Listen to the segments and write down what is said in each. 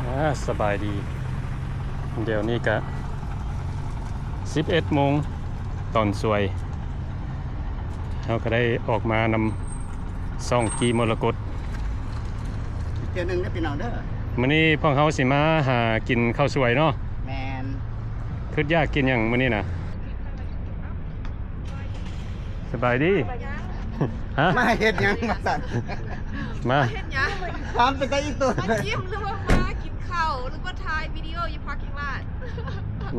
ອາ ສະບາຍດີ. ດຽວນີ້ກະສິບເອັດໂມງຕອນສວຍ ເຮົາກະໄດ້ອອກມານຳຊ່ອງກີ່ມໍລະກົດອີກເທື່ອໜຶ່ງເດີພີ່ນ້ອງເດີ. ມື້ນີ້ພວກເຮົາຊິມາຫາກິນເຂົ້າສວຍເນາະ. ແມ່ນ. ຄຶດຢາກກິນຫຍັງມື້ນີ້ນະ? ສະບາຍດີ. ຮະ? ມາເຮັດຫຍັງວ່າຊັ້ນ? ມາເຮັດຫຍັງ? ຖາມເປັນຕາອີ່ຕົວ. ມາຈິມ ຫຼືວ່າມາກິນເຂົ້າ ຫຼືວ່າຖ່າຍວິດີໂອຢູ່ parking lot?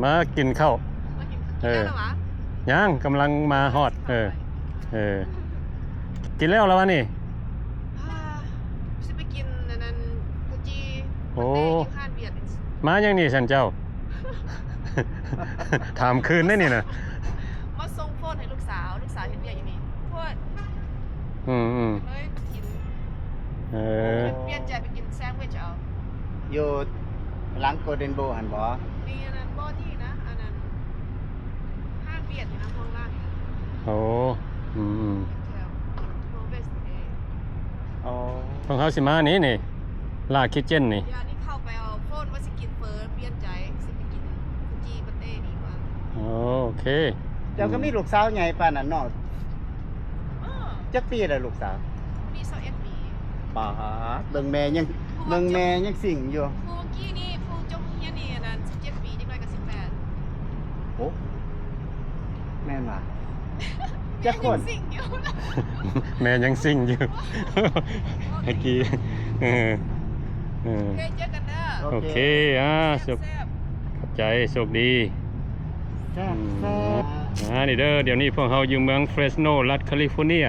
ມາກິນເຂົ້າ. ມາກິນ ເອີ ກິນແລ້ວຫວາ? ຍັງ ກຳລັງມາຮອດ. ເອີ ເອີ ກິນແລ້ວລະວະນີ້? ອ່າ ຊິໄປກິນອັນນັ້ນ ເຂົ້າຈີ່. ໂອ້ ຢູ່ຮ້ານຫວຽດ. ມາຫຍັງນີ້ຊັ້ນເຈົ້າ? ຖາມຄືນໄດ໋ນີ້ນະ. ມາສົ່ງໂຟນໃຫ້ລູກສາວ ລູກສາວເຮັດວຽກຢູ່ນີ້. ໂພດ. ອືມໆ ເລີຍກິນ. ເອີ ປ່ຽນໃຈໄປກິນແຊນວິດເອົາ. ຢູ່ຫຼັງ Golden Bowl ຫັ້ນບໍ່? ນີ້ ອັນນັ້ນບໍ່ ນີ້ນະ ອັນນັ້ນ ຮ້ານວຽດຢູ່ນະ ຫ້ອງຮ້ານ. ໂອ້ ອືມໆ ແຖວ Northwest ນີ້ເດ້. ອໍ ຂອງເຮົາຊິມານີ້ ນີ້ Laa Kitchen ນີ້. ດຽວນີ້ເຂົ້າໄປເອົາໂຟນວ່າຊິກິນເຝີ ປ່ຽນໃຈ ຊິໄປກິນເຂົ້າຈີ່ປາເຕ້ດີກວ່າ. ໂອເຄ. ເຈົ້າກະມີລູກສາວໃຫຍ່ປານນັ້ນເນາະ. ເອີ ຈັກປີແລ້ວລູກສາວ? ມີຊາວເອັດປີ. ປາດ ເບິ່ງແມ່ຍັງ ເບິ່ງແມ່ຍັງຊິງຢູ່. ຜູ້ກີ້ນີ້ ຜູ້ຈົບໂຮງຮຽນນີ້ ອັນນັ້ນ ສິບເຈັດປີ ຈັກໜ້ອຍກະສິບແປດ. ໂອ້ ແມ່ນຫວາ? ຈັກຄົນ? ແມ່ຍັງຊິງຢູ່ ແມ່ຍັງຊິງຢູ່. ໃຫ້ກີ້ ເອີ ເອີ ໂອເຄ ເຈີກັນເດີ. ໂອເຄ ໂອເຄ ອ່າ ແຊບໆ ຂອບໃຈ ໂຊກດີ. ແຊບໆ. ອືມ ອ່າ ນີ້ເດີ ດຽວນີ້ພວກເຮົາຢູ່ເມືອງ Fresno ລັດ California.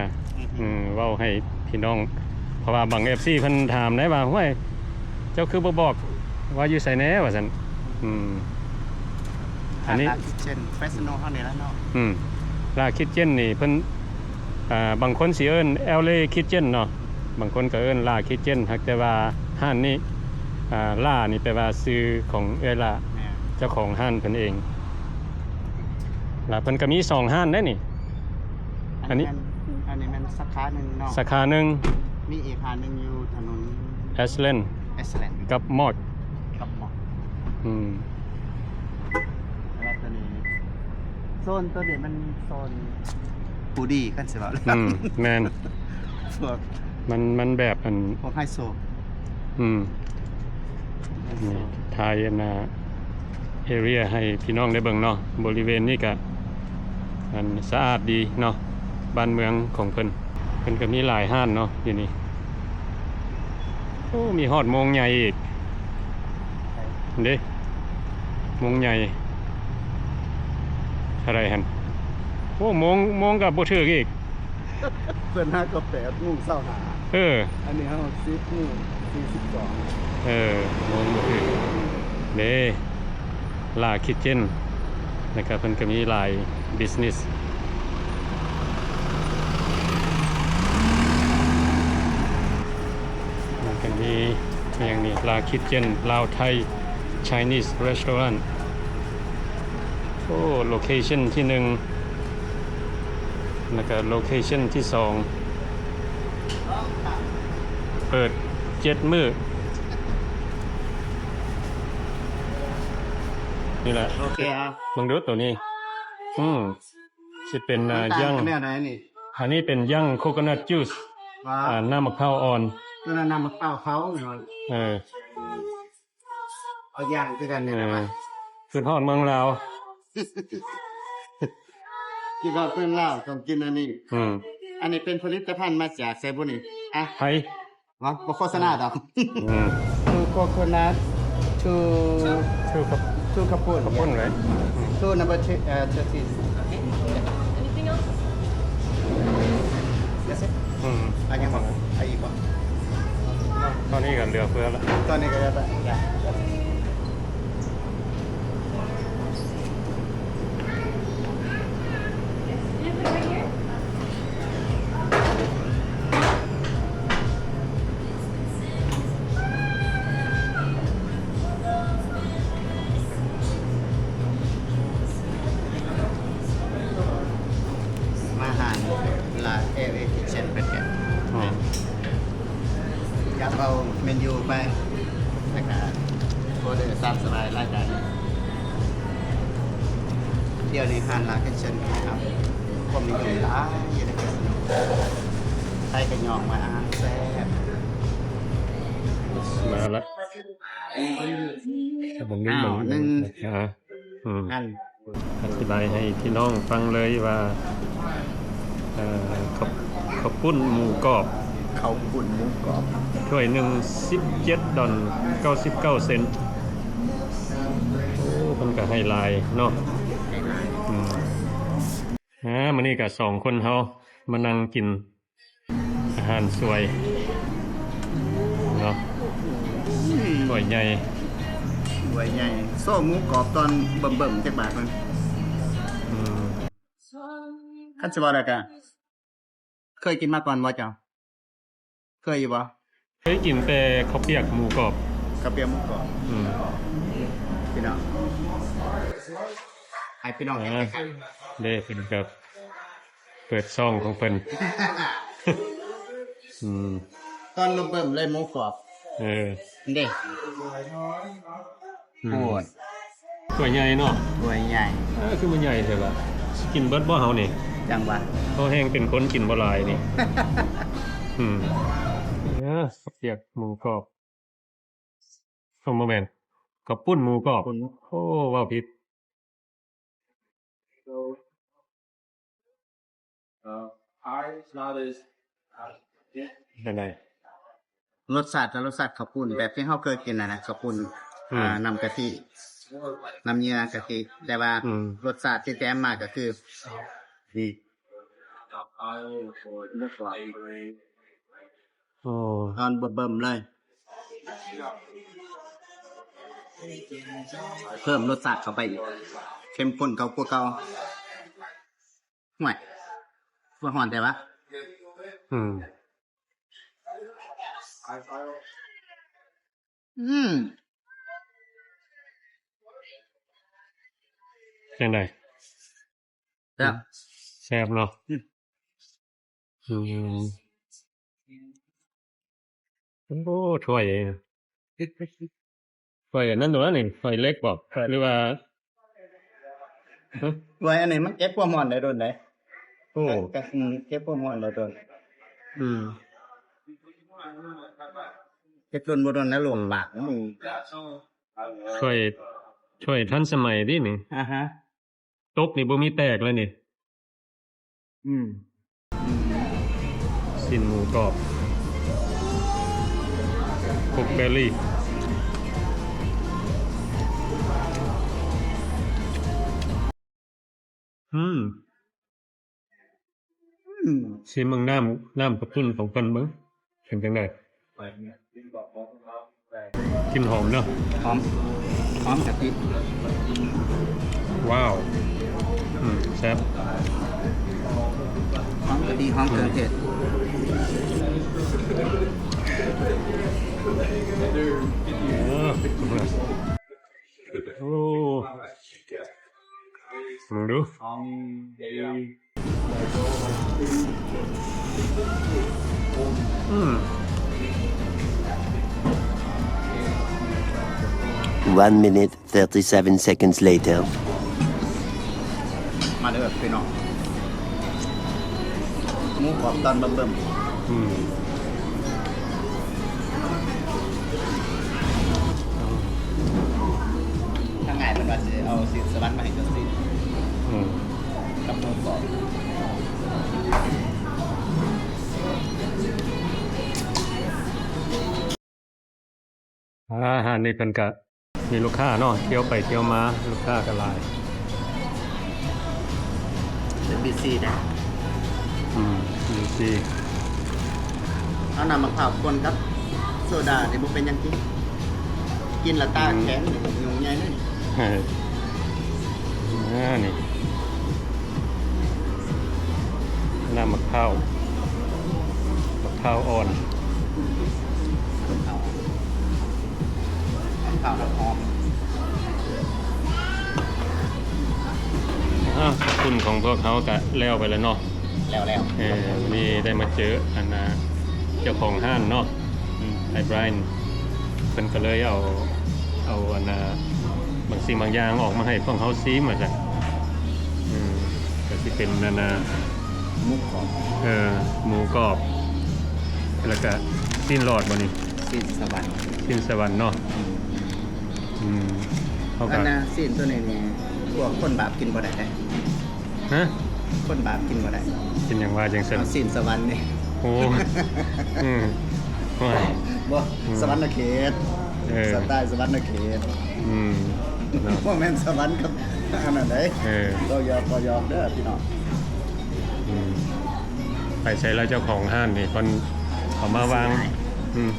ອືມ ເວົ້າໃຫ້ພີ່ນ້ອງ ເພາະວ່າບາງ ເອັຟຊີ ເພິ່ນຖາມໄດ໋ວ່າ ຫ້ວຍ ເຈົ້າຄືບໍ່ບອກວ່າຢູ່ໃສແດ່ ວ່າຊັ້ນ. ອືມ ອັນນີ້ Laa Kitchen Fresno ເຮົານີ້ລະເນາະ. ອືມ Laa Kitchen ນີ້ເພິ່ນ ອ່າ ບາງຄົນຊິເອີ້ນ LA Kitchen ເນາະ ບາງຄົນກະເອີ້ນ Laa Kitchen ຫາກແຕ່ວ່າຮ້ານນີ້ ອ່າ Laa ນີ້ແປວ່າຊື່ຂອງເອື້ອຍຫຼ້າ ແມ່ນ ເຈົ້າຂອງຮ້ານເພິ່ນເອງ. ລະເພິ່ນກະມີສອງຮ້ານເດ້ນີ້. ອັນນີ້ ອັນນີ້ແມ່ນ ອັນນີ້ແມ່ນສາຂາໜຶ່ງເນາະ ສາຂາໜຶ່ງ. ມີອີກຮ້ານໜຶ່ງຢູ່ຖະໜົນ Ashland Ashland ກັບ Mott ກັບ Mott. ອືມ ແລ້ວໂຕນີ້ ໂຊນໂຕນີ້ມັນໂຊນຜູ້ດີ ຄັນຊິເວົ້າ. ອືມ ແມ່ນ ພວກ ມັນ ມັນແບບອັນ ພວກໄຮໂຊ. ອືມ ໄຮໂຊ ນີ້ ຖ່າຍອັນນ່າ ເອເຣຍໃຫ້ພີ່ນ້ອງໄດ້ເບິ່ງເນາະ. ບໍລິເວນນີ້ກະ ອັນ ສະອາດດີເນາະ ບ້ານເມືອງຂອງເພິ່ນ. ເພິ່ນກະມີຫຼາຍຮ້ານເນາະຢູ່ນີ້. ໂອ້ ມີຮອດໂມງໃຫຍ່ອີກເດ້ ໂມງໃຫຍ່ເທົ່າໃດຫັ້ນ? ໂອ້ ໂມງ ໂມງກະບໍ່ຖືກອີກ. ເພິ່ນຫາກະແປດໂມງຊາວຫ້າ. ເອີ ອັນນີ້ເຮົາສິບໂມງສີ່ສິບສອງ. ເອີ ໂມງບໍ່ຖືກເດ້. Laa Kitchen ແລ້ວກະເພິ່ນກະມີຫຼາຍ business ແລ້ວກະມີຫຍັງນີ້ Laa Kitchen Lao Thai Chinese Restaurant. ໂອ້ location ທີໜຶ່ງ ແລ້ວກະ location ທີສອງ ເປີດເຈັດມື້. ນີ້ແຫຼະ ໂອເຄ ເບິ່ງດູໂຕນີ້. ອືມ ຊິເປັນ ອ່າ ຫຍັງ ແນວໃດນີ້? ອັນນີ້ເປັນຫຍັງ coconut juice ວ້າວ ອ່າ ນ້ຳໝາກພ້າວອ່ອນ. ນັ້ນນ້ຳໝາກພ້າວເຂົາ. ເອີ ເອົາຢ່າງຄືກັນນີ້ແຫຼະ. ເອີ ຄິດຮອດເມືອງລາວ ຄິດຮອດເມືອງລາວ ຕ້ອງກິນອັນນີ້. ອືມ ອັນນີ້ເປັນຜະລິດຕະພັນມາຈາກໃສບຸນີ້? ອ່ະ ໃຜ? ເນາະ ບໍ່ໂຄສະນາດອກ. ອືມ two coconut, two, two ເຂົ້າ two ເຂົ້າປຸ້ນ ເຂົ້າປຸ້ນເລີຍ. Two number two, uh, thirteen. Anything else? That's it. ອືມ ອັນຫຍັງບໍ່? ເອົາອີກບໍ່? ຕອນນີ້ກະເຫຼືອເຟືອລະ ຕອນນີ້ກະເຫຼືອເຟືອ. ມາຮ້ານ Laa Kitchen ເປັນແບບ ອືມ ຈັບເອົາເມນູໄປ ແລ້ວກະ ອອເດີຕາມສະບາຍລາຍໄດ້. ດຽວນີ້ຮ້ານລາວຄິດເຊັ່ນໄດ້ຮັບຄວາມນິຍົມຫຼາຍຢູ່ໃນກາສິໂນ. ໃຜກໍຍ້ອງວ່າອາຫານແຊບ. ມາລະ ເບິ່ງ ເບິ່ງ ເບິ່ງ ໜຶ່ງ ອ່າ ອືມ ອັນ ອະທິບາຍໃຫ້ພີ່ນ້ອງຟັງເລີຍວ່າ ເອີ ເຂົ້າ ເຂົ້າປຸ້ນໝູກອບ ເຂົ້າປຸ້ນໝູກອບ ຖ້ວຍໜຶ່ງສິບເຈັດດອນເກົ້າສິບເກົ້າເຊັນ. ໂອ້ ເພິ່ນກໍໃຫ້ຫຼາຍເນາະ ໃຫ້ຫຼາຍ. ອືມ ອ່າ ມື້ນີ້ກໍສອງຄົນເຮົາມານັ່ງກິນ ອາຫານສວຍເນາະ. ອືມ ຖ້ວຍໃຫຍ່ ຖ້ວຍໃຫຍ່. ໂຊໝູກອບຕອນເບິ່ມໆຈັກບາດເບິ່ງ. ອືມ ຄັນຊິເວົ້າແລ້ວກະ ເຄີຍກິນມາກ່ອນບໍ່ເຈົ້າ? ເຄີຍຢູ່ບໍ່? ເຄີຍກິນແຕ່ເຂົ້າປຽກໝູກອບ. ເຂົ້າປຽກໝູກອບ. ອືມ ພີ່ນ້ອງ ໃຫ້ພີ່ນ້ອງເຫັນ ເອີ ເດ້ ເພິ່ນກໍເປີດຊ່ອງຂອງເພິ່ນ. ອືມ ຕອນເບິ່ມໆເລີຍໝູກອບ. ເອີ ເດ້ ອືມ ໂອ້ຍ ຖ້ວຍໃຫຍ່ເນາະ ຖ້ວຍໃຫຍ່. ເອີ ຄືມັນໃຫຍ່ແທ້ວະ ຊິກິນເບິດບໍ່ເຮົານີ້? ຈັ່ງຫວະ ເຮົາແຮ່ງເປັນຄົນກິນບໍ່ຫຼາຍນີ້. ອືມ ເອີ ເຂົ້າປຽກໝູກອບ. ເອີ ບໍ່ແມ່ນ ເຂົ້າປຸ້ນໝູກອບ. ປຸ້ນ ໂອ້ ເວົ້າຜິດ. ຈັ່ງໃດ? ລົດຊາດກໍລົດຊາດເຂົ້າປຸ້ນແບບທີ່ເຮົາເຄີຍກິນນັ້ນນະ ເຂົ້າປຸ້ນ ອືມ ອ່າ ນ້ຳກະທິ ນ້ຳເຫຍື່ອກະທິ ແຕ່ວ່າ ອືມ ລົດຊາດທີ່ແຖມມາກໍຄື ໂອ້ ຕອນເບິ່ມໆເລີຍ ເພີ່ມລົດຊາດເຂົ້າໄປອີກ ເຂັ້ມຂຸ້ນເຂົ້າກວ່າເກົ່າ. ຫ້ວຍ ຄືວ່າຮ້ອນແທ້ວະ. ອືມ ອືມ ຈັ່ງໃດ? ແຊບ ແຊບເນາະ. ອືມ ອືມ ໂອ້ ຖ້ວຍ ຖ້ວຍອັນນັ້ນຕົວະນີ້ ຖ້ວຍເຫຼັກບໍ່ ຫຼືວ່າ ຖ້ວຍອັນນີ້ມັນເກັບຄວາມຮ້ອນໄດ້ດົນໃດ. ໂອ້ ເກັບຄວາມຮ້ອນໄດ້ດົນ. ອືມ ເກັບດົນບໍ່ດົນແລ້ວລວກປາກ. ອືມ ຖ້ວຍ ຖ້ວຍທັນສະໄໝເດນີ້. ອາຮະ ຕົກນີ້ບໍ່ມີແຕກເລີຍນີ້. ອືມ ຊີ້ນໝູກອບ ຄົກເບລລີ. ອືມ ອືມ ຊີມເບິ່ງນ້ຳ ນ້ຳກະປຸ້ນຂອງເພິ່ນເບິ່ງ ເປັນຈັ່ງໃດ? ກິ່ນຫອມເນາະ ຫອມ ຫອມກະທິ. ວ້າວ ອືມ ແຊບ ຫອມກະທິ ຫອມເຄື່ອງເທດ. ເອີ ໂອ້ ເບິ່ງດູ ອືມ. One minute, thirty-seven seconds later. ມາເດີພີ່ນ້ອງ ໝູກອບຕອນເບິ່ມໆ. ອືມ ທາງອ້າຍເພິ່ນວ່າຊິເອົາຊີ້ນສະຫວັນມາໃຫ້ເຈົ້າຊີ້ນ ອືມ ກັບໝູກອບ. ອາ ຮ້ານນີ້ເພິ່ນກະມີລູກຄ້າເນາະ ທ່ຽວໄປທ່ຽວມາ ລູກຄ້າກະຫຼາຍ. ເປັນບີຊີໄດ໋. ອືມ ບີຊີ ເອົານ້ຳໝາກພ້າວປົນກັບໂຊດານີ້ບໍ່ເປັນຫຍັງຕິ? ກິນແລ້ວຕາແຂງ ອືມ ຍຸງໃຫຍ່ເລີຍ. ເອີ ອາ ນີ້ ນ້ຳໝາກພ້າວ ໝາກພ້າວອ່ອນ ໝາກພ້າວນ້ຳຫອມ. ອາ ຂອບຄຸນຂອງພວກເຮົາກະແລ້ວໄປແລ້ວເນາະ. ແລ້ວໆ ເອີ ນີ້ໄດ້ມາເຈີອັນນ່າ ເຈົ້າຂອງຮ້ານເນາະ ອືມ ອ້າຍບຣາຍ ເພິ່ນກະເລີຍເອົາ ເອົາອັນນ່າ ບາງສິ່ງບາງຢ່າງອອກມາໃຫ້ພວກເຮົາຊີມວ່າຊັ້ນ. ເອີ ກໍຊິເປັນອັນນ່າ ໝູກອບ ເອີ ໝູກອບ ແລ້ວກະຊີ້ນຫຼອດບໍ່ນີ້? ຊີ້ນສະຫວັນ ຊີ້ນສະຫວັນເນາະ. ອືມ ອືມ ເຮົາກະ ອັນນ່າ ຊີ້ນໂຕນີ້ນີ້ ພວກຄົນບາບກິນບໍ່ໄດ້ເດ້. ຮະ? ຄົນບາບກິນບໍ່ໄດ້. ເປັນຫຍັງວ່າຈັ່ງຊັ້ນ? ເອົາຊີ້ນສະຫວັນນີ້. ໂອ້ ອືມ ໂອ້ຍ ບໍ່ ອືມ ສະຫວັນນະເຂດ ເອີ ສະໄຕສະຫວັນນະເຂດ. ອືມ ເນາະ ບໍ່ແມ່ນສະຫວັນກັບອັນນັ້ນເດ້. ເອີ ເວົ້າຫຍອກ ເວົ້າຫຍອກເດີພີ່ນ້ອງ. ອືມ ໄປໃສລະເຈົ້າຂອງຮ້ານນີ້ ເພິ່ນເອົາມາວາງ ອືມ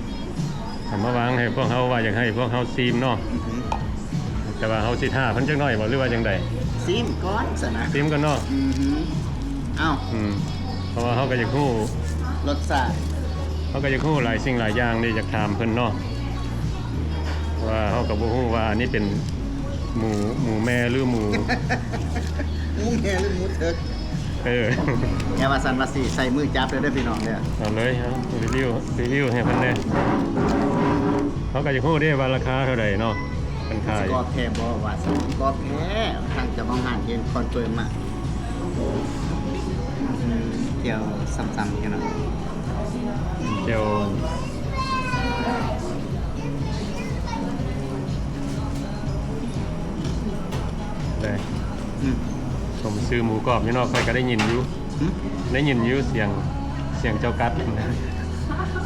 ເອົາມາວາງໃຫ້ພວກເຮົາ ວ່າຢາກໃຫ້ພວກເຮົາຊີມເນາະ. ອືຮຶ ແຕ່ວ່າເຮົາຊິຖ້າເພິ່ນຈັກໜ້ອຍບໍ່ ຫຼືວ່າຈັ່ງໃດ? ຊີມກ່ອນຊັ້ນນະ ຊີມກ່ອນເນາະ. ອືຮຶ ເອົ້າ ອືມ ເພາະວ່າເຮົາກໍຢາກຮູ້ລົດຊາດ ເຮົາກໍຢາກຮູ້ຫຼາຍສິ່ງຫຼາຍຢ່າງເດ້ ຢາກຖາມເພິ່ນເນາະ ວ່າເຮົາກໍບໍ່ຮູ້ວ່າອັນນີ້ເປັນໝູ ໝູແມ່ ຫຼືໝູ ໝູແມ່ ຫຼືໝູເຖິກ. ເອີ ຢ່າວ່າຊັ້ນວ່າຊິໃຊ້ມືຈັບເດີພີ່ນ້ອງເດີ. ເອົາເລີຍ ເອົາ ຣີວິວ ຣີວິວໃຫ້ເພິ່ນແດ່. ເຮົາກໍຢາກຮູ້ເດ້ວ່າລາຄາເທົ່າໃດເນາະ ເພິ່ນຂາຍ. ຊິກອບແທ້ບໍ່ວ່າຊັ້ນ? ກອບແທ້ ທາງເຈົ້າຂອງຮ້ານເຫັນຄອນເຟີມມາ. ອືມ ແຈ່ວຊ້ຳໆ ແຄ່ນັ້ນ ແຈ່ວ ໄດ້ ອືມ ສົມຊື່ໝູກອບຢູ່ເນາະ. ຂ້ອຍກໍໄດ້ຍິນຢູ່ ຫຶ ໄດ້ຍິນຢູ່ສຽງ ສຽງເຈົ້າກັດ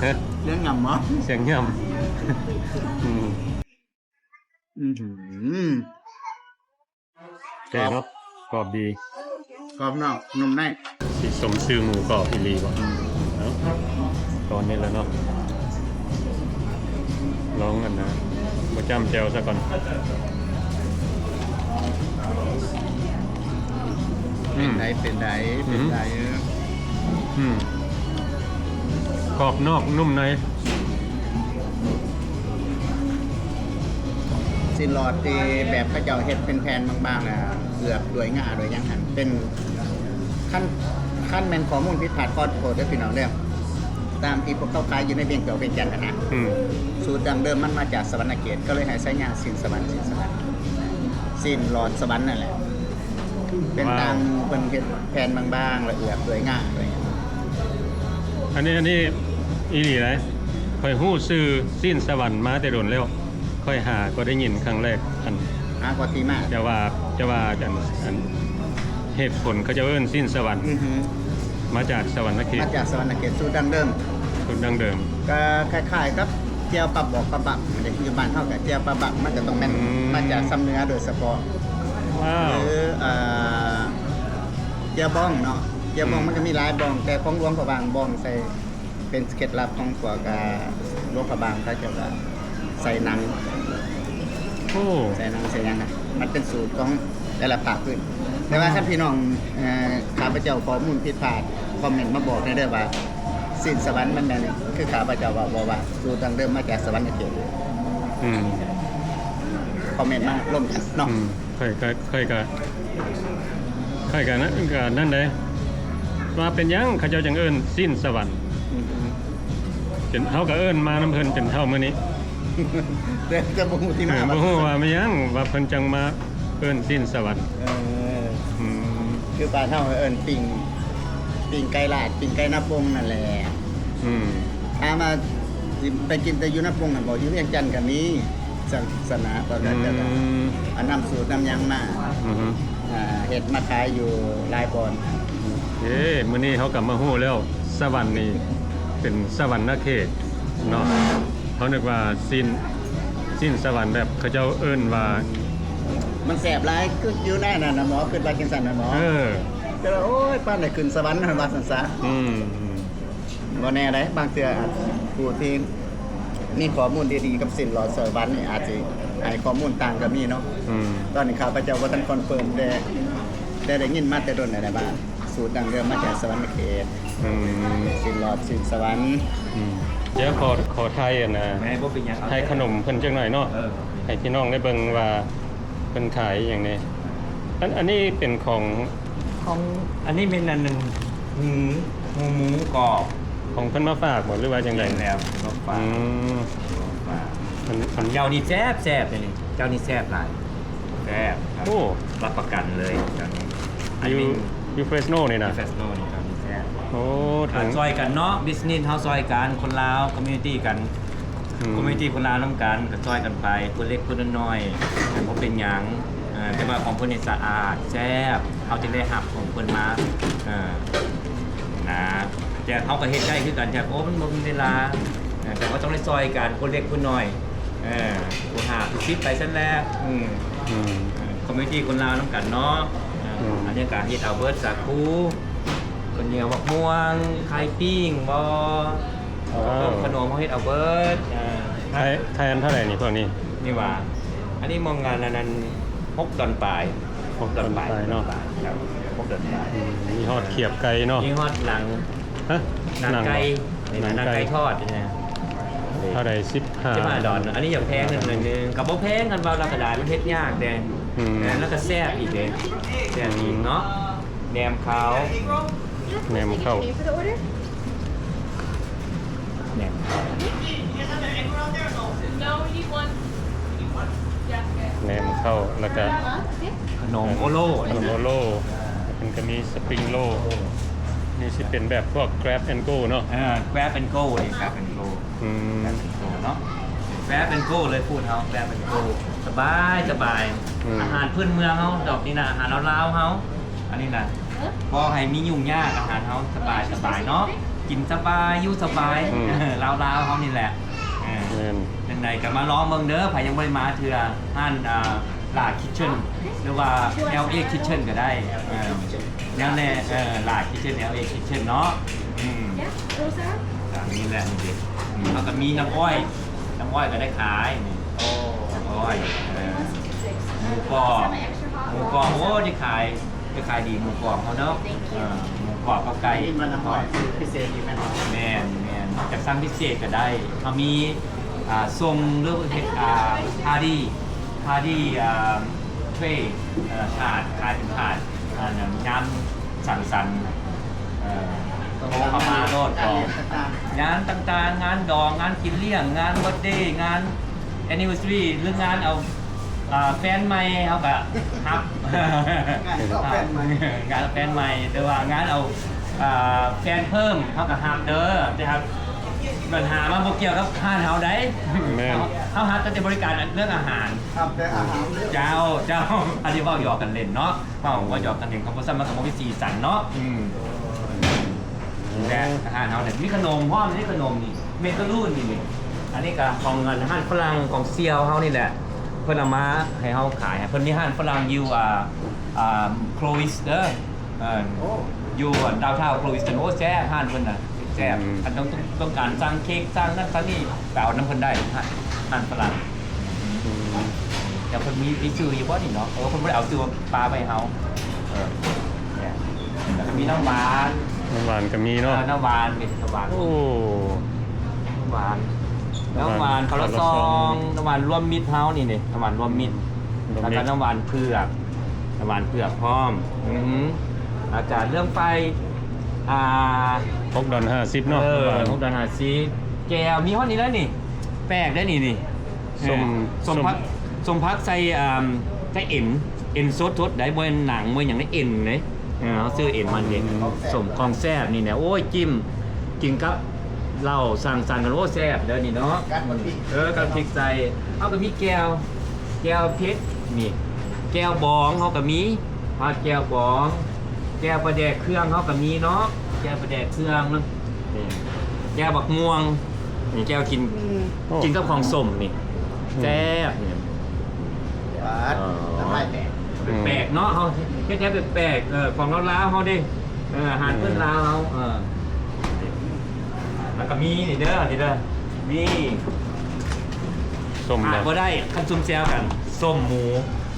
ຮະ ສຽງຫຍ້ຳບໍ? ສຽງຫຍ້ຳ ອືມ ອືມ ແທ້ເນາະ ກອບດີ ກອບນອກນຸ່ມໃນ. ຊິສົມຊື່ໝູກອບອີ່ຫຼີບໍ່? ເອົ້າ ຕອນນີ້ແຫຼະເນາະ ລອງອັນນ່າ ບໍ່ຈ້ຳແຈ່ວຊະກ່ອນ. ອືມ ເປັນໃດ ເປັນໃດ ເປັນໃດ? ອືມ ກອບນອກນຸ່ມໃນ. ຊີ້ນຫຼອດທີ່ແບບເຂົາເຈົ້າເຮັດເປັນແຜ່ນບາງໆ ແລ້ວເກືອບດ້ວຍງາດ້ວຍຫຍັງຫັ້ນ ເປັນ ຄັນ ຄັນແມ່ນຂໍ້ມູນຜິດພາດ ຂໍໂທດເດີພີ່ນ້ອງເດີ. ຕາມທີ່ພວກເຂົາຂາຍຢູ່ໃນວຽງແກ້ວວຽງຈັນຫັ້ນນະ ອືມ ສູດດັ້ງເດີມມັນມາຈາກສະຫວັນນະເຂດ ກໍເລີຍໃຫ້ສາຍາຊີ້ນສະຫວັນ ຊີ້ນສະຫວັນ ຊີ້ນຫຼອດສະຫວັນນັ້ນແຫຼະ. ເປັນຕ່າງໝູ່ ເພິ່ນເຮັດແຜ່ນບາງໆ ແລ້ວເກືອບດ້ວຍງາດ້ວຍຫຍັງ. ອັນນີ້ ອັນນີ້ອີ່ຫຼີໃດ ຂ້ອຍຮູ້ຊື່ຊີ້ນສະຫວັນມາແຕ່ດົນແລ້ວ ຂ້ອຍຫາກໍໄດ້ຍິນຄັ້ງແລກ ອັນ ຫາກໍທີ່ມາ ແຕ່ວ່າ ແຕ່ວ່າ ອັນ ອັນ ເຫດຜົນເຂົາເຈົ້າເອີ້ນຊີ້ນສະຫວັນ ອືຮຶ ມາຈາກສະຫວັນນະເຂດ ມາຈາກສະຫວັນນະເຂດ ສູດດັ້ງເດີມ ສູດດັ້ງເດີມ ກໍຄ້າຍໆກັບແຈ່ວປາບອກປາບັກເດ້. ຢູ່ບ້ານເຮົາກໍແຈ່ວປາບັກ ມັນກໍຕ້ອງແມ່ນ ອືມ ມາຈາກຊຳເໜືອໂດຍສະເພາະ. ວ້າວ ຫຼື ເອີ ແຈ່ວບອງເນາະ ແຈ່ວບອງ ອືມ ມັນກໍມີຫຼາຍບອງ ແຕ່ຂອງຫຼວງພະບາງບອງໃສ່ ເປັນເຄັດລັບຂອງພວກ ອ່າ ຫຼວງພະບາງ ເຂົາເຈົ້າກໍໃສ່ໜັງ ໂອ້ ໃສ່ໜັງໃສ່ຫຍັງ ມັນເປັນສູດຂອງແຕ່ລະພາກພື້ນ. ແຕ່ວ່າ ອືມ ຄັນພີ່ນ້ອງ ເອີ ຂ້າພະເຈົ້າຂໍ້ມູນຜິດພາດ ຄອມເມັນມາບອກແດ່ເດີວ່າ ຊີ້ນສະຫວັນມັນແມ່ນຄືຂ້າພະເຈົ້າເວົ້າບໍ່ ວ່າສູດດັ້ງເດີມມາຈາກສະຫວັນນະເຂດ. ອືມ ຄອມເມັນມາລົມກັນເນາະ. ອືມ ຂ້ອຍກໍ ຂ້ອຍກໍ ຂ້ອຍກໍນັ້ນ ກໍນັ້ນເດ້ ວ່າເປັນຫຍັງເຂົາເຈົ້າຈັ່ງເອີ້ນຊີ້ນສະຫວັນ ອືມ ຈົນເຮົາກໍເອີ້ນມານຳເພິ່ນຈົນເທົ່າມື້ນີ້ ແຕ່ ແຕ່ບໍ່ຮູ້ທີ່ມາ ເອີ ບໍ່ຮູ້ວ່າແມ່ນຫຍັງວ່າເພິ່ນຈັ່ງມາເອີ້ນຊີ້ນສະຫວັນ. ເອີ ອືມ ຄືບ້ານເຮົາເອີ້ນປີ້ງ ປີ້ງໄກ່ລາດ ປີ້ງໄກ່ນາປົງນັ້ນແຫຼະ. ອືມ ຖາມວ່າຊິໄປກິນແຕ່ຢູ່ນາປົງຫັ້ນບໍ່? ຢູ່ວຽງຈັນກໍມີ ສະ ສະໜາ ຕອນນັ້ນກໍ ອືມ ເອົານຳສູດນຳຫຍັງມາ ອືຮຶ ອ່າ ເຮັດມາຂາຍຢູ່ຫຼາຍບ່ອນ. ເອີ ມື້ນີ້ເຮົາກໍມາຮູ້ແລ້ວ ສະຫວັນນີ້ເປັນສະຫວັນນະເຂດເນາະ. ເຮົານຶກວ່າຊີ້ນ ຊີ້ນສະຫວັນແບບເຂົາເຈົ້າເອີ້ນວ່າ ມັນແຊບຫຼາຍ ຄືຢູ່ໃນນັ້ນນະໝໍ ຄິດວ່າຈັ່ງຊັ້ນນະໝໍ. ເອີ ແຕ່ວ່າ ໂອ້ຍ ປານໄດ້ຂຶ້ນສະຫວັນ ວ່າຊັ້ນຊະ. ອືມ ບໍ່ແນ່ໃດ໋ ບາງເທື່ອອາດ ຜູ້ທີ່ມີຂໍ້ມູນດີໆກັບຊີ້ນຫຼອດສະຫວັນນີ້ ອາດຊິໃຫ້ຂໍ້ມູນຕ່າງກໍມີເນາະ. ອືມ ຕອນນີ້ຂ້າພະເຈົ້າບໍ່ທັນຄອນເຟີມ ແຕ່ ແຕ່ໄດ້ຍິນມາແຕ່ດົນແລ້ວແຫຼະວ່າ ສູດດັ້ງເດີມມາຈາກສະຫວັນນະເຂດ. ອືມ ຊີ້ນຫຼອດ ຊີ້ນສະຫວັນ. ອືມ ດຽວຂໍ ຂໍຖ່າຍອັນນ່າ ບໍ່ເປັນຫຍັງ ຖ່າຍຂະໜົມເພິ່ນຈັກໜ້ອຍເນາະ. ເອີ ໃຫ້ພີ່ນ້ອງໄດ້ເບິ່ງວ່າເພິ່ນຂາຍອີ່ຫຍັງແດ່. ອັນ ອັນນີ້ເປັນຂອງ ຂອງ ອັນນີ້ແມ່ນອັນໜຶ່ງ ໝູ ໝູ ໝູກອບ ຂອງເພິ່ນມາຝາກບໍ່ ຫຼືວ່າຈັ່ງໃດ? ແມ່ນແລ້ວ ມາຝາກ. ອືມ ຝາກ ເຈົ້ານີ້ແຊບໆ ເຈົ້ານີ້ແຊບຫຼາຍ ແຊບ. ໂອ້ ຮັບປະກັນເລີຍເຈົ້ານີ້. ຢູ່ ຢູ່ເຟຣສໂນນີ້ນະ? ເຟຣສໂນນີ້ເຈົ້ານີ້ແຊບ. ໂອ້ ຊ່ອຍກັນເນາະ ບິສເນສເຮົາຊ່ອຍກັນ ຄົນລາວ ຄອມມູນິຕີ້ກັນ ຄອມມູນິຕີ້ຄົນລາວນຳກັນ ກໍຊ່ອຍກັນໄປ ຄົນເລັກຄົນນ້ອຍ ບໍ່ເປັນຫຍັງ. ເອີ ແຕ່ວ່າຂອງເພິ່ນນີ້ສະອາດ ແຊບ ເຮົາຈຶ່ງໄດ້ຮັບຂອງເພິ່ນມາ ເອີ ນະ. ແຕ່ເຮົາກໍເຮັດໄດ້ຄືກັນ ແຕ່ ໂອ້ ມັນບໍ່ມີເວລາ ເອີ ແຕ່ວ່າຕ້ອງໄດ້ຊ່ອຍກັນ ຄົນເລັກຄົນນ້ອຍ ເອີ ຜູ້ຫ້າຜູ້ສິບໄປຊັ້ນແຫຼະ. ອືມ ອືມ ເອີ ຄອມມູນິຕີ້ຄົນລາວນຳກັນເນາະ. ເອີ ອືມ ອັນນີ້ກໍເຮັດເອົາເບິດ ສາຄູ ເພິ່ນເຫຍວໝາກມ່ວງ ໄຂ່ປີ້ງບໍ ອໍ ຂະໜົມເຮົາເຮັດເອົາເບິດ. ເອີ ຂາຍ ຂາຍອັນເທົ່າໃດນີ້ພວກນີ້? ນີ້ຫວາ ອັນນີ້ມອງອັນນັ້ນ ຫົກດອນປາຍ ຫົກດອນປາຍເນາະ. ຫົກດອນປາຍ ອືມ ມີຮອດຂຽບໄກ່ເນາະ ມີຮອດໜັງ ຮະ ໜັງໄກ່ ໜັງໄກ່ທອດນີ້ນະ. ເທົ່າໃດ? ສິບຫ້າ ສິບຫ້າດອນ. ອັນນີ້ຍັງແພງໜ້ອຍໜຶ່ງ ກໍບໍ່ແພງ ຄັນວ່າລາວກໍໄດ້ ມັນເຮັດຍາກແດ່. ອືມ ແມ່ນ ແລ້ວກໍແຊບອີກເດ້ ແຊບອີກເນາະ. ແໜມເຂົ້າ ແໜມເຂົ້າ ແໜມເຂົ້າ ແໜມເຂົ້າ ແລ້ວກະຂະໜົມໂອໂລ ຂະໜົມໂອໂລ. ເພິ່ນກະມີສະປຣິງໂລ ນີ້ຊິເປັນແບບພວກ grab and go ເນາະ. ເອີ grab and go ນີ້ grab and go. ອືມ ແກຣບແອນໂກເນາະ ແກຣບແອນໂກເລີຍ ຟູດເຮົາ ແກຣບແອນໂກ ສະບາຍ ສະບາຍ. ອືມ ອາຫານພື້ນເມືອງເຮົາດອກນີ້ນະ ອາຫານລາວໆເຮົາ ອັນນີ້ນະ ບໍ່ໃຫ້ມີຫຍຸ້ງຍາກ ອາຫານເຮົາສະບາຍ ສະບາຍເນາະ ກິນສະບາຍ ຢູ່ສະບາຍ. ອືມ ລາວໆເຮົານີ້ແຫຼະ. ເອີ ຈັ່ງໃດກໍມາລອງເບິ່ງເດີ ໃຜຍັງບໍ່ໄດ້ມາເທື່ອ ຮ້ານ ອ່າ ລາຄິດເຊັນ ຫຼືວ່າ ແອລເອ ຄິດເຊັນກໍໄດ້. ເອີ ແນວແນ່ ເອີ ລາຄິດເຊັນ ແອລເອ ຄິດເຊັນເນາະ. ອືມ ຕາມນີ້ແຫຼະ ນີ້ເດ. ອືມ ເຮົາກໍມີນ້ຳອ້ອຍ ນ້ຳອ້ອຍກໍໄດ້ຂາຍ. ໂອ້ ນ້ຳອ້ອຍ ເອີ ໝູກອບ ໝູກອບ ໂອ້ ໄດ້ຂາຍ ໄດ້ຂາຍດີ ໝູກອບເຮົາເນາະ. ເອີ ໝູກອບກັບໄກ່ ອັນນີ້ມັນນ້ຳອ້ອຍຊື້ພິເສດອີກແມ່ນບໍ່? ແມ່ນ ແມ່ນ ຈະສັ່ງພິເສດກໍໄດ້. ເຮົາມີ ອ່າ ສົ່ງ ຫຼືເຮັດ ອ່າ ປາຕີ້ ປາຕີ້ ອ່າ ເທຣດ ເອີ ຖາດ ຂາຍເປັນຖາດ ອັນນັ້ນ ງານສັງສັນ ເອີ ໂທເຂົ້າມາໂລດ. ງານຕ່າງໆ ງານດອງ ງານກິນລ້ຽງ ງານເບີດເດ ງານແອນນິເວີເຊີຣີ ຫຼືງານເອົາ ອ່າ ແຟນໃໝ່ ເຮົາກະຮັບ. ງານເອົາແຟນໃໝ່ ງານເອົາແຟນໃໝ່ ຫຼືວ່າງານເອົາ ອ່າ ແຟນເພີ່ມ ເຮົາກະຮັບເດີ. ແຕ່ຫາກບັນຫາມັນບໍ່ກ່ຽວກັບຮ້ານເຮົາໃດ. ແມ່ນ ເຮົາ ເຮົາຮັບແຕ່ບໍລິການເລື່ອງອາຫານ. ຮັບແຕ່ອາຫານເດີ. ເຈົ້າ ເຈົ້າ ອັນນີ້ເວົ້າຫຍອກກັນເລ່ນເນາະ ເວົ້າ ເວົ້າຫຍອກກັນເລ່ນ ເພາະວ່າຊັ້ນມັນກໍບໍ່ມີສີສັນເນາະ. ອືມ ແລະ ອາຫານເຮົານີ້ມີຂະໜົມພ້ອມ ມີຂະໜົມນີ້ ເມກາລູນນີ້. ອັນນີ້ກໍຂອງຮ້ານຝຣັ່ງຂອງສ່ຽວເຮົານີ້ແຫຼະ ເພິ່ນເອົາມາໃຫ້ເຮົາຂາຍ. ເພິ່ນມີຮ້ານຝຣັ່ງຢູ່ ອ່າ ອ່າ ໂຄລວິສເດີ ເອີ ໂອ້ ຢູ່ດາວທາວໂຄລວິສ. ໂອ້ ແຊບ ຮ້ານເພິ່ນນະແຊບ. ອືມ ຄັນຕ້ອງ ຕ້ອງການສັ່ງເຄັກ ສັ່ງນັ້ນສັ່ງນີ້ ໄປເອົານຳເພິ່ນໄດ້ ຮ້ານຝຣັ່ງ. ອືມ ແຕ່ເພິ່ນມີ ມີຊື່ຢູ່ບໍ່ນີ້ເນາະ? ເອີ ເພິ່ນບໍ່ໄດ້ເອົາຊື່ປາໄວ້ໃຫ້ເຮົາ. ເອີ ແລ້ວກໍມີນ້ຳຫວານ ນ້ຳຫວານກໍມີເນາະ. ເອີ ນ້ຳຫວານ ມີນ້ຳຫວານ. ໂອ້ ນ້ຳຫວານ ນ້ຳຫວານ ນ້ຳຫວານ ຄາລາຊອງ ຄາລາຊອງ ນ້ຳຫວານລວມມິດເຮົານີ້ເດ້ ນ້ຳຫວານລວມມິດ. ອືມ ແລ້ວກໍນ້ຳຫວານເຜືອກ ນ້ຳຫວານເຜືອກພ້ອມ. ອືມ ອາກາດເລື່ອງໄຟ ອ່າ ຫົກດອນຫ້າສິບເນາະ. ເອີ ຫົກດອນຫ້າສິບ. ແຈ່ວມີຮອດນີ້ແລ້ວນີ້ ແປກໄດ໋ນີ້ ນີ້. ເອີ ສົ້ມ ສົ້ມ ສົ້ມຜັກ ສົ້ມຜັກໃສ່ ອ່າ ໃສ່ເອັນ ເອັນສົດໆ ໄດ໋ ບໍ່ແມ່ນໜັງ ບໍ່ຫຍັງ ເອັນເດ້. ເອີ ເຮົາຊື້ເອັນມັນເດ້. ອືມ ສົ້ມຂອງແຊບນີ້ແຫຼະ. ໂອ້ຍ ຈິ້ມກິນກັບເຫຼົ້າສັງສັນກັນ ໂອ້ ແຊບເດີນີ້ເນາະ. ກັດບັກພິກ ເອີ ກັດພິກໃສ່. ເຮົາກໍມີແຈ່ວ ແຈ່ວເຜັດນີ້ ແຈ່ວບອງເຮົາກໍມີ ຜັດແຈ່ວບອງ ແຈ່ວປາແດກເຄື່ອງເຮົາກໍມີເນາະ. ແຈ່ວປາແດກເຄື່ອງ ນີ້ ແຈ່ວບັກມ່ວງ ນີ້ແຈ່ວກິນ ອືມ ໂອ້ ກິນກັບຂອງສົ້ມນີ້ ອືມ ແຊບນີ້. ປາດ ເອີ ນ້ຳລາຍແຕກ ອືມ ແປກເນາະ ເຮົາເຮັດແນວແປກໆ. ເອີ ຂອງລາວໆເຮົາເດ້ ເອີ ອາຫານ ອືມ ພື້ນລາວເຮົາ. ເອີ ແລ້ວກໍມີນີ້ເດີ ນີ້ເດີ ນີ້ ສົ້ມ ຂາດບໍ່ໄດ້ ຄັນຊຸມແຈ່ວກັນ ສົ້ມໝູ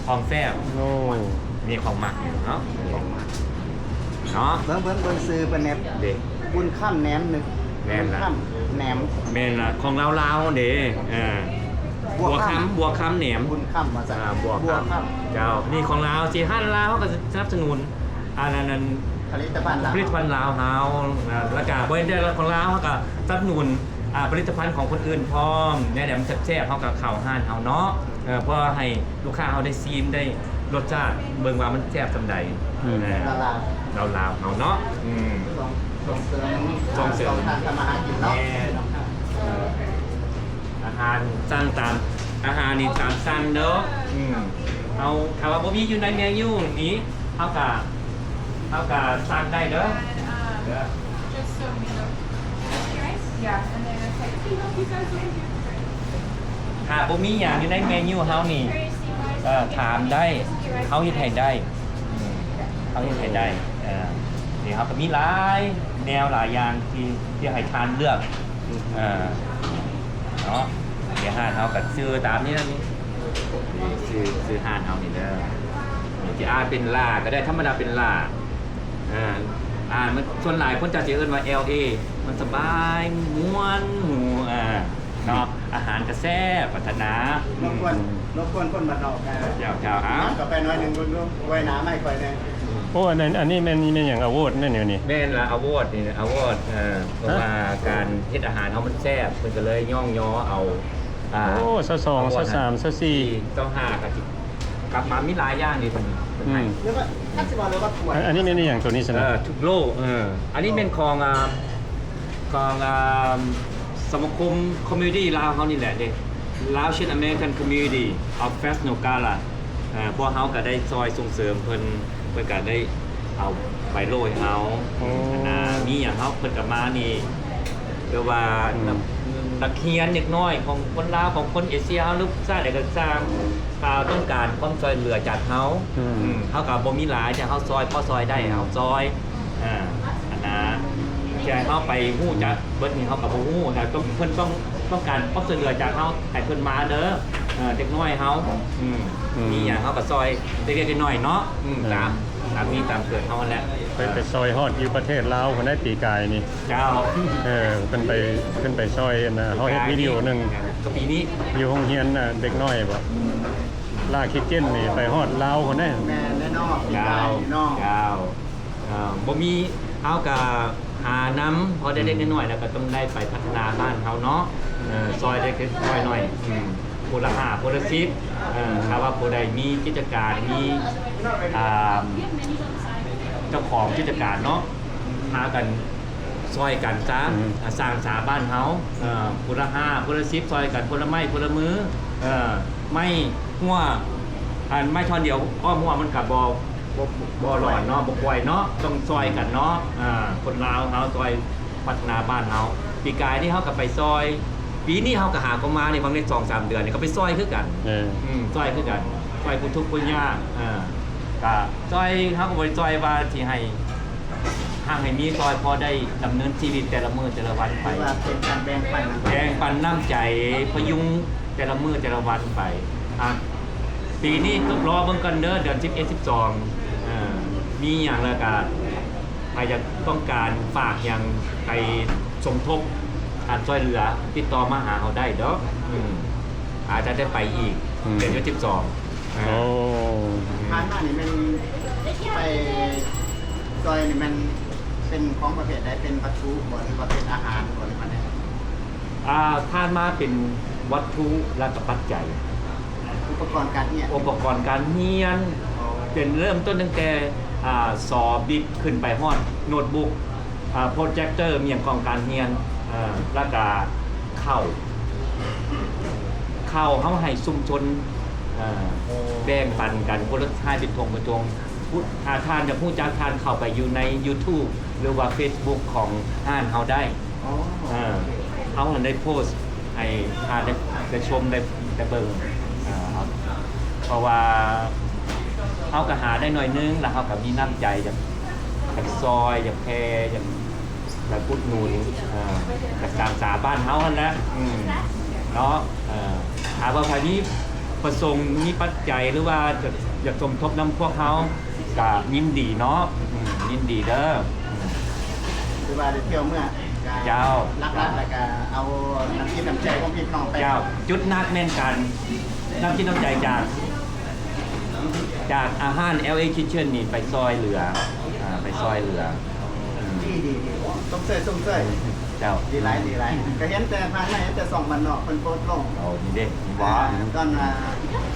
ຂອງແຊບ. ໂອ້ ມີຂອງມັກຢູ່ເນາະ ເນາະ. ເບິ່ງ ເບິ່ງ ເບິ່ງຊື່ເພິ່ນແດ່ ເດ້ ບຸນຄຳແໜມໜຶ່ງ. ແມ່ນລະ ບຸນຄຳແໜມ ແມ່ນລະ ຂອງລາວໆເດ້. ເອີ ບົວຄຳ ບົວຄຳແໜມ ບຸນຄຳວ່າຊັ້ນ. ອ່າ ບົວຄຳ ບົວຄຳ ເຈົ້າ ນີ້ຂອງລາວ ຊິຮ້ານລາວເຮົາກໍສະໜັບສະໜູນ ອັນນັ້ນ ອັນ ຜະລິດຕະພັນລາວ ຜະລິດຕະພັນລາວເຮົາ. ແລ້ວກໍບໍ່ແມ່ນແຕ່ຂອງລາວ ເຮົາກໍສະໜັບສະໜູນ ອ່າ ຜະລິດຕະພັນຂອງຄົນອື່ນພ້ອມ ແນວໃດມັນແຊບໆ ເຮົາກໍເຂົ້າຮ້ານເຮົາເນາະ ເອີ ເພື່ອໃຫ້ລູກຄ້າເຮົາໄດ້ຊີມ ໄດ້ລົດຊາດ ເບິ່ງວ່າມັນແຊບສ່ຳໃດ. ອືມ ເອີ ລາວໆ ລາວໆ ເຮົາເນາະ. ອືມ ສົ່ງ ສົ່ງເສີມ ສົ່ງເສີມ ຊ່ອງທາງທຳມາຫາກິນເນາະ. ແມ່ນ ເອີ ອາຫານສັ່ງຕາມ ອາຫານນີ້ຕາມສັ່ງເດີ. ອືມ ເຮົາ ຖ້າວ່າບໍ່ມີຢູ່ໃນເມນູນີ້ ເຮົາກະ ເຮົາກະສັ່ງໄດ້ເດີ. ເອີ ຖ້າບໍ່ມີຫຍັງຢູ່ໃນເມນູເຮົານີ້ ເອີ ຖາມໄດ້ ເຮົາເຮັດໃຫ້ໄດ້. ອືມ ເຮົາເຮັດໃຫ້ໄດ້. ເອີ ນີ້ເຮົາກໍມີຫຼາຍແນວຫຼາຍຢ່າງທີ່ ທີ່ໃຫ້ທ່ານເລືອກ. ເອີ ເນາະ ເດ ຮ້ານເຮົາກໍຊື່ຕາມນີ້ນະ ນີ້ ນີ້ຊື່ ຊື່ຮ້ານເຮົານີ້ເດີ. ນີ້ຊິອ່ານເປັນລາກໍໄດ້ ທຳມະດາເປັນລາ. ເອີ ອ່ານມັນ ສ່ວນຫຼາຍຄົນຈະຊິເອີ້ນວ່າ ແອລເອ ມັນສະບາຍ ມ່ວນຫູ ເອີ ເນາະ ອາຫານກໍແຊບ ພັດທະນາ. ລົບກວນ ອືມ ລົບກວນຄົນບ້ານນອກ ເຈົ້າ ເຈົ້າ ເອົາ ເຂົ້າໄປໜ້ອຍໜຶ່ງ ເບິ່ງດູ ອວຍໜ້າໃໝ່ຂ້ອຍແດ່. ໂອ້ ອັນນັ້ນ ອັນນີ້ແມ່ນ ແມ່ນຫຍັງ ອາໂວດແມ່ນຫຍັງນີ້? ແມ່ນລະ ອາໂວດນີ້ ອາໂວດ. ເອີ ເພາະວ່າການເຮັດອາຫານເຮົາມັນແຊບ ເພິ່ນກໍເລີຍຍ້ອງຍໍເອົາ ອ່າ ໂອ້ ຊາວສອງ ຊາວສາມ ຊາວສີ່ ຊາວຫ້າ ກໍຊິກັບມາ ມີຫຼາຍຢ່າງເດ ເພິ່ນ ເພິ່ນໃຫ້. ອືມ ຫຼືວ່າ ອັນ ອັນນີ້ແມ່ນອີ່ຫຍັງໂຕນີ້ຊັ້ນນະ? ເອີ ທຸກໂລກ. ເອີ ອັນນີ້ແມ່ນຂອງ ອ່າ ຂອງ ອ່າ ສະມາຄົມຄອມມູນິຕີ້ລາວເຮົານີ້ແຫຼະເດ້ Laotian American Community of Fresno Gala. ເອີ ພວກເຮົາກໍໄດ້ຊ່ອຍສົ່ງເສີມເພິ່ນ ເພິ່ນກໍໄດ້ເອົາໃບໂລ່ໃຫ້ເຮົາ. ໂອ້ ອັນນ່າ ມີຫຍັງເຮົາ ເພິ່ນກໍມານີ້ ແບບວ່າ ອືມ ນັກ ນັກຮຽນເດັກນ້ອຍຂອງຄົນລາວ ຂອງຄົນເອເຊຍເຮົາ ຫຼືຊາດໃດກໍຊ່າງ ຖ້າຕ້ອງການຄວາມຊ່ວຍເຫຼືອຈາກເຮົາ. ອືມ ອືມ ເຮົາກໍບໍ່ມີຫຼາຍ ແຕ່ເຮົາຊ່ອຍ ພໍຊ່ອຍໄດ້ ອືມ ເຮົາຊ່ອຍ. ອ່າ ອັນນ່າ ຈະໃຫ້ເຮົາໄປຮູ້ຈັກເບິດນີ້ ເຮົາກໍບໍ່ຮູ້ນະ. ຕ້ອງ ເພິ່ນຕ້ອງ ຕ້ອງການຄວາມຊ່ວຍເຫຼືອຈາກເຮົາ ໃຫ້ເພິ່ນມາເດີ ເອີ ເດັກນ້ອຍເຮົາ. ອືມ ອືມ ມີຫຍັງເຮົາກໍຊ່ອຍເລັກໆນ້ອຍໆເນາະ. ອືມ ເອີ ຕາມ ຕາມມີຕາມເກີດເຮົາຫັ້ນແຫຼະ. ໄປ ເອີ ໄປຊ່ອຍຮອດຢູ່ປະເທດລາວພຸ້ນໄດ໋ ປີກາຍນີ້. ເຈົ້າ ເອີ ເພິ່ນໄປ ເພິ່ນໄປຊ່ອຍ ອັນນ່າ ເຮົາເຮັດວິດີໂອໜຶ່ງ ກໍປີນີ້ ຢູ່ໂຮງຮຽນ ອ່າ ເດັກນ້ອຍບໍ ລາກຂີ້ເກັນນີ້ ໄປຮອດລາວພຸ້ນເດ້. ແມ່ນແນ່ເນາະ ປີກາຍນີ້ເນາະ. ເຈົ້າ ເຈົ້າ ເອີ ບໍ່ມີ ເຮົາກະຫານຳ ພໍໄດ້ເລັກໄດ້ນ້ອຍ ແລ້ວກໍຕ້ອງໄດ້ໄປພັດທະນາບ້ານເຮົາເນາະ. ເອີ ຊ່ອຍເລັກຊ່ອຍນ້ອຍ ອືມ ຜູ້ລະຫ້າ ຜູ້ລະສິບ ເອີ ຖ້າວ່າຜູ້ໃດມີກິດຈະການ ມີ ອ່າ ເຈົ້າຂອງກິດຈະການເນາະ ພາກັນຊ່ອຍກັນຊະ ອືມ ອ່າ ສ້າງສາບ້ານເຮົາ. ເອີ ຜູ້ລະຫ້າ ຜູ້ລະສິບ ຊ່ອຍກັນ ຄົນລະໄມ້ ຄົນລະມື. ເອີ ໄມ້ຮົ້ວ ອັນໄມ້ທ່ອນດຽວອ້ອມຮົ້ວມັນກະບໍ່ ບໍ່ ບໍ່ຫຼອນເນາະ ບໍ່ປ່ອຍເນາະ ຕ້ອງຊ່ອຍກັນເນາະ. ອ່າ ຄົນລາວເຮົາຊ່ອຍພັດທະນາບ້ານເຮົາ. ປີກາຍນີ້ເຮົາກໍໄປຊ່ອຍ ປີນີ້ເຮົາກໍຫາກໍມານີ້ ຫວ່າງໄດ້ສອງສາມເດືອນນີ້ ກໍໄປຊ່ອຍຄືກັນ. ເອີ ອືມ ຊ່ອຍຄືກັນ ຊ່ອຍຜູ້ທຸກຜູ້ຍາກ. ເອີ ກໍຊ່ອຍ ເຮົາກໍບໍ່ໄດ້ຊ່ອຍວ່າຊິໃຫ້ ຫາກໃຫ້ມີ ຊ່ອຍພໍໄດ້ດຳເນີນຊີວິດແຕ່ລະມື້ແຕ່ລະວັນໄປ ຖືວ່າເປັນການແບ່ງປັນ ແບ່ງປັນນ້ຳໃຈ ພະຍຸງແຕ່ລະມື້ແຕ່ລະວັນໄປ. ອ່າ ປີນີ້ລໍເບິ່ງກ່ອນເດີ ເດືອນສິບເອັດ ສິບສອງ ເອີ ມີຫຍັງແລ້ວກະ ໃຜຢາກຕ້ອງການຝາກຫຍັງໄປສົມທົບການຊ່ອຍເຫຼືອ ຕິດຕໍ່ມາຫາເຮົາໄດ້ດອກ. ອືມ ອາດຈະໄດ້ໄປອີກ ອືມ ເດືອນສິບສອງ. ໂອ້ ຜ່ານມານີ້ແມ່ນໄປຊ່ອຍນີ້ແມ່ນເປັນຂອງປະເພດໃດ? ເປັນວັດຖຸບໍ ຫຼືວ່າເປັນອາຫານບໍ ຫຼືວ່າແນວໃດ? ອ່າ ຜ່ານມາເປັນວັດຖຸ ແລ້ວກໍປັດໄຈ ອຸປະກອນການຮຽນ ອຸປະກອນການຮຽນ. ເປັນເລີ່ມຕົ້ນຕັ້ງແຕ່ ອ່າ ສໍບິບຂຶ້ນໄປຮອດໂນ້ດບຸກ ອ່າ ໂປຣເຈັກເຕີ ມີຫຍັງຂອງການຮຽນ ເອີ ແລ້ວກະເຂົ້າ ເຂົ້າເຮົາໃຫ້ຊຸມຊົນ ເອີ ໂອ້ ແບ່ງປັນກັນ ຄົນລະຫ້າສິບຖົງ ສິບຖົງ. ຜູ້ ຖ້າທ່ານຢາກຮູ້ຈັກ ທ່ານເຂົ້າໄປຢູ່ໃນຢູທູບ ຫຼືວ່າເຟສບຸກຂອງຮ້ານເຮົາໄດ້. ອໍ ເອີ ໂອເຄ ເຮົາຫັ້ນໄດ້ໂພສໃຫ້ທ່ານໄດ້ ໄດ້ຊົມ ໄດ້ ໄດ້ເບິ່ງ. ເອີ ເພາະວ່າເຮົາກໍຫາໄດ້ໜ້ອຍໜຶ່ງ ແລ້ວເຮົາກໍມີນ້ຳໃຈຢາກ ຢາກຊ່ອຍ ຢາກແຜ່ ຢາກ ຢາກອຸດໜູນ ເອີ ຢາກສ້າງສາບ້ານເຮົາຫັ້ນແຫຼະ. ອືມ ເນາະ ເອີ ຖ້າວ່າໃຜມີປະສົງ ມີປັດໄຈ ຫຼືວ່າຢາກ ຢາກສົມທົບນຳພວກເຮົາ ກະຍິນດີເນາະ. ອືມ ຍິນດີເດີ. ອືມ ຄືວ່າໄດ້ທ່ຽວເມືອ ກະ ເຈົ້າ ຫຼັກໆ ແລ້ວກະເອົານ້ຳຈິດນ້ຳໃຈຂອງພີ່ນ້ອງໄປ. ເຈົ້າ ຈຸດໜັກແມ່ນການ ນ້ຳຈິດນ້ຳໃຈຈາກ ຈາກອາຫານ ແອລເອ ຄິດເຊັນ ນີ້ໄປຊ່ອຍເຫຼືອ ອ່າ ໄປຊ່ອຍເຫຼືອ. ອືມ ດີໆໆ ຊົມເຊີຍ ຊົມເຊີຍ. ເຈົ້າ ດີຫຼາຍ ດີຫຼາຍ ກໍເຫັນແຕ່ຜ່ານມາ ເຫັນແຕ່ຊ່ອງບ້ານນອກເພິ່ນໂພສລົງ. ເອົາ ນີ້ເດ້ ນີ້ບໍ່ ອ່າ ຕອນ ອ່າ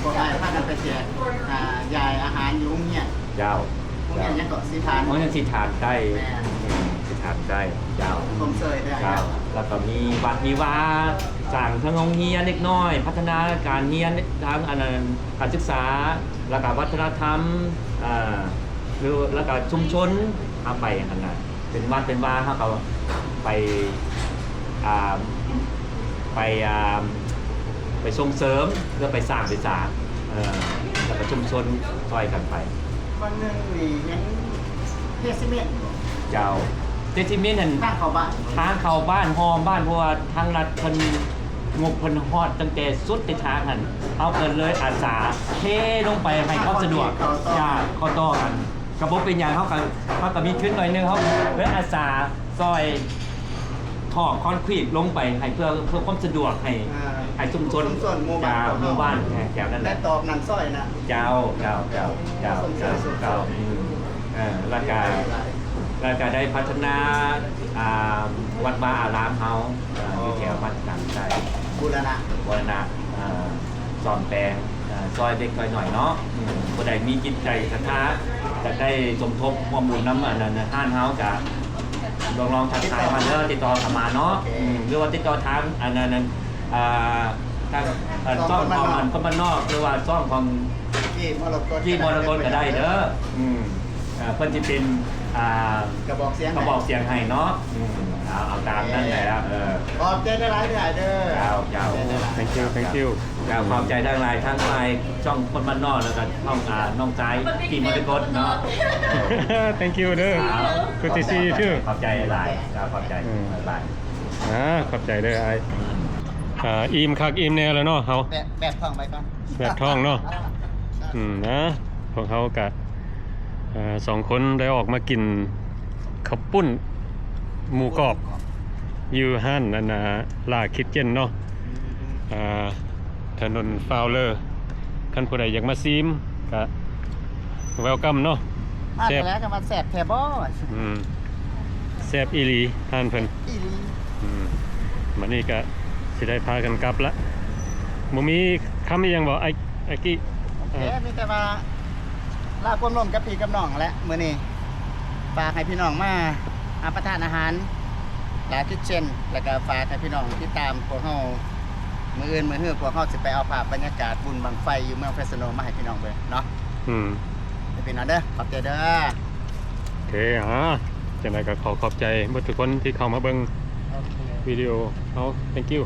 ພວກອ້າຍພາກັນໄປແຈກ ອ່າ ຢາຍອາຫານຢູ່ໂຮງຮຽນ. ເຈົ້າ ໂຮງຮຽນຫຍັງເກາະ? ສີຖານ ໂຮງຮຽນສີຖານໃຕ້. ແມ່ນ ອືມ ສີຖານໃຕ້. ເຈົ້າ ຊົມເຊີຍໄດ້. ເຈົ້າ ແລ້ວກໍມີວັດມີວາ ສ້າງເທິງໂຮງຮຽນເດັກນ້ອຍ ພັດທະນາການຮຽນທາງອັນນັ້ນ ການສຶກສາ ແລ້ວກໍວັດທະນະທຳ ເອີ ຫຼື ແລ້ວກໍຊຸມຊົນ ເຮົາໄປຫັ້ນນະ ເປັນວັດເປັນວາ ເຮົາກໍໄປ ອ່າ ໄປ ອ່າ ໄປສົ່ງເສີມ ຫຼືໄປສ້າງໄປສາ ເອີ ແລ້ວກໍຊຸມຊົນຊ່ອຍກັນໄປ. ວັນໜຶ່ງນີ້ເຫັນເທຊີເມັດ. ເຈົ້າ ເທຊີເມັດຫັ້ນ ທາງເຂົ້າບ້ານ ທາງເຂົ້າບ້ານ ຮອບບ້ານ ເພາະວ່າທາງລັດເພິ່ນ ງົບເພິ່ນຮອດຕັ້ງແຕ່ສຸດໃນທາງຫັ້ນ ເຮົາກໍເລີຍອາສາເທລົງໄປໃຫ້ຄວາມສະດວກ. ເຂົ້າຕໍ່ ເຂົ້າຕໍ່ກັນ ກໍບໍ່ເປັນຫຍັງ ເຮົາກໍ ເຮົາກໍມີທຶນໜ້ອຍໜຶ່ງ ເຮົາເລີຍອາສາຊ່ອຍຖອກຄອນຄຣີດລົງໄປໃຫ້ ເພື່ອ ເພື່ອຄວາມສະດວກໃຫ້ ອ່າ ໃຫ້ຊຸມຊົນ ຊຸມຊົນ ໝູ່ບ້ານ ເຈົ້າ ຂອງເຮົາ ໝູ່ບ້ານແຖວນັ້ນແຫຼະ. ແລະ ຕອບນ້ຳຊ່ອຍນະ. ເຈົ້າ ເຈົ້າ ເຈົ້າ ເຈົ້າ ເຈົ້າ ເຈົ້າ ອືມ ເອີ ແລ້ວກະ ແລ້ວກະໄດ້ພັດທະນາ ອ່າ ວັດວາອາຣາມເຮົາ ເອີ ຢູ່ແຖວບ້ານກາງໃຕ້ ບູລະນະ ບູລະນະ ເອີ ສ້ອມແປງ ເອີ ຊ່ອຍເລັກຊ່ອຍໜ້ອຍເນາະ. ອືມ ຜູ້ໃດມີຈິດໃຈສັດທາ ຢາກໄດ້ສົມທົບຮ່ວມບຸນນຳອັນນັ້ນ ຮ້ານເຮົາກະລອງ ລອງທັກທາຍມາເດີ ຕິດຕໍ່ເຂົ້າມາເນາະ. ໂອເຄ ອືມ ຫຼືວ່າຕິດຕໍ່ທາງອັນນັ້ນ ອ່າ ທາງ ເອີ ຊ່ອງຂອງ ຊ່ອງຄົນບ້ານນອກ ຄົນບ້ານນອກ ຫຼືວ່າຊ່ອງຂອງ ກີ່ມໍລະກົດ ກີ່ມໍລະກົດກໍໄດ້ເດີ. ອືມ ເອີ ເພິ່ນຊິເປັນ ອ່າ ກະບອກສຽງ ກະບອກສຽງໃຫ້ເນາະ. ອືມ ເອົາ ເອົາຕາມນັ້ນແຫຼະ. ເອີ ຂອບໃຈຫຼາຍໆເດີ. ເຈົ້າ ເຈົ້າ thank you thank you. ເຈົ້າ ຂອບໃຈທັງຫຼາຍ ທັງຝ່າຍຊ່ອງຄົນບ້ານນອກ ແລ້ວກໍຊ່ອງ ອ່າ ນ້ອງຊາຍ ກີ່ມໍລະກົດເນາະ. Thank you ເດີ. Good to see you too. ຂອບໃຈຫຼາຍໆ. ເຈົ້າ ຂອບໃຈ. ອືມ ບາຍບາຍ. ອ່າ ຂອບໃຈເດີອ້າຍ. ອ່າ ອີ່ມຄັກອີ່ມແນ່ແລ້ວເນາະເຮົາ ແບບ ແບບທ້ອງໄວ້ກ່ອນ ແບບທ້ອງເນາະ. ອືມ ນະ ພວກເຮົາກະ ເອີ ສອງຄົນໄດ້ອອກມາກິນເຂົ້າປຸ້ນໝູກອບ ຢູ່ຮ້ານອັນນ່າ ລາຄິດເຈັນເນາະ. ອືມ ອ່າ ຖະໜົນຟາວເລີ ຄັນຜູ້ໃດຢາກມາຊີມກະ welcome ເນາະ. ມາແລ້ວກໍວ່າແຊບແທ້ບໍ່? ອືມ ແຊບອີ່ຫຼີຮ້ານເພິ່ນ ອີ່ຫຼີ. ອືມ ບັດນີ້ກໍຊິໄດ້ພາກັນກັບລະ ບໍ່ມີຄຳອີ່ຫຍັງບໍ່ ອ້າຍ ອ້າຍກີ້? ໂອເຄ ເອີ ມີແຕ່ວ່າລາຄວາມລົມກັບພີ່ກັບນ້ອງແຫຼະ ມື້ນີ້ຝາກໃຫ້ພີ່ນ້ອງມາຮັບປະທານອາຫານ ລາຄິດເຊັນ ແລ້ວກໍຝາກໃຫ້ພີ່ນ້ອງຕິດຕາມພວກເຮົາ ມື້ອື່ນມື້ຮືພວກເຮົາຊິໄປເອົາພາບບັນຍາກາດບຸນບັ້ງໄຟຢູ່ເມືອງເຟສໂນມາໃຫ້ພີ່ນ້ອງເບິ່ງເນາະ. ອືມ ເປັນອັນເດີ ຂອບໃຈເດີ. ໂອເຄ ອ່າ ຈັ່ງໃດກໍຂໍຂອບໃຈເບິດທຸກຄົນທີ່ເຂົ້າມາເບິ່ງ ໂອເຄ ວິດີໂອເຮົາ thank you.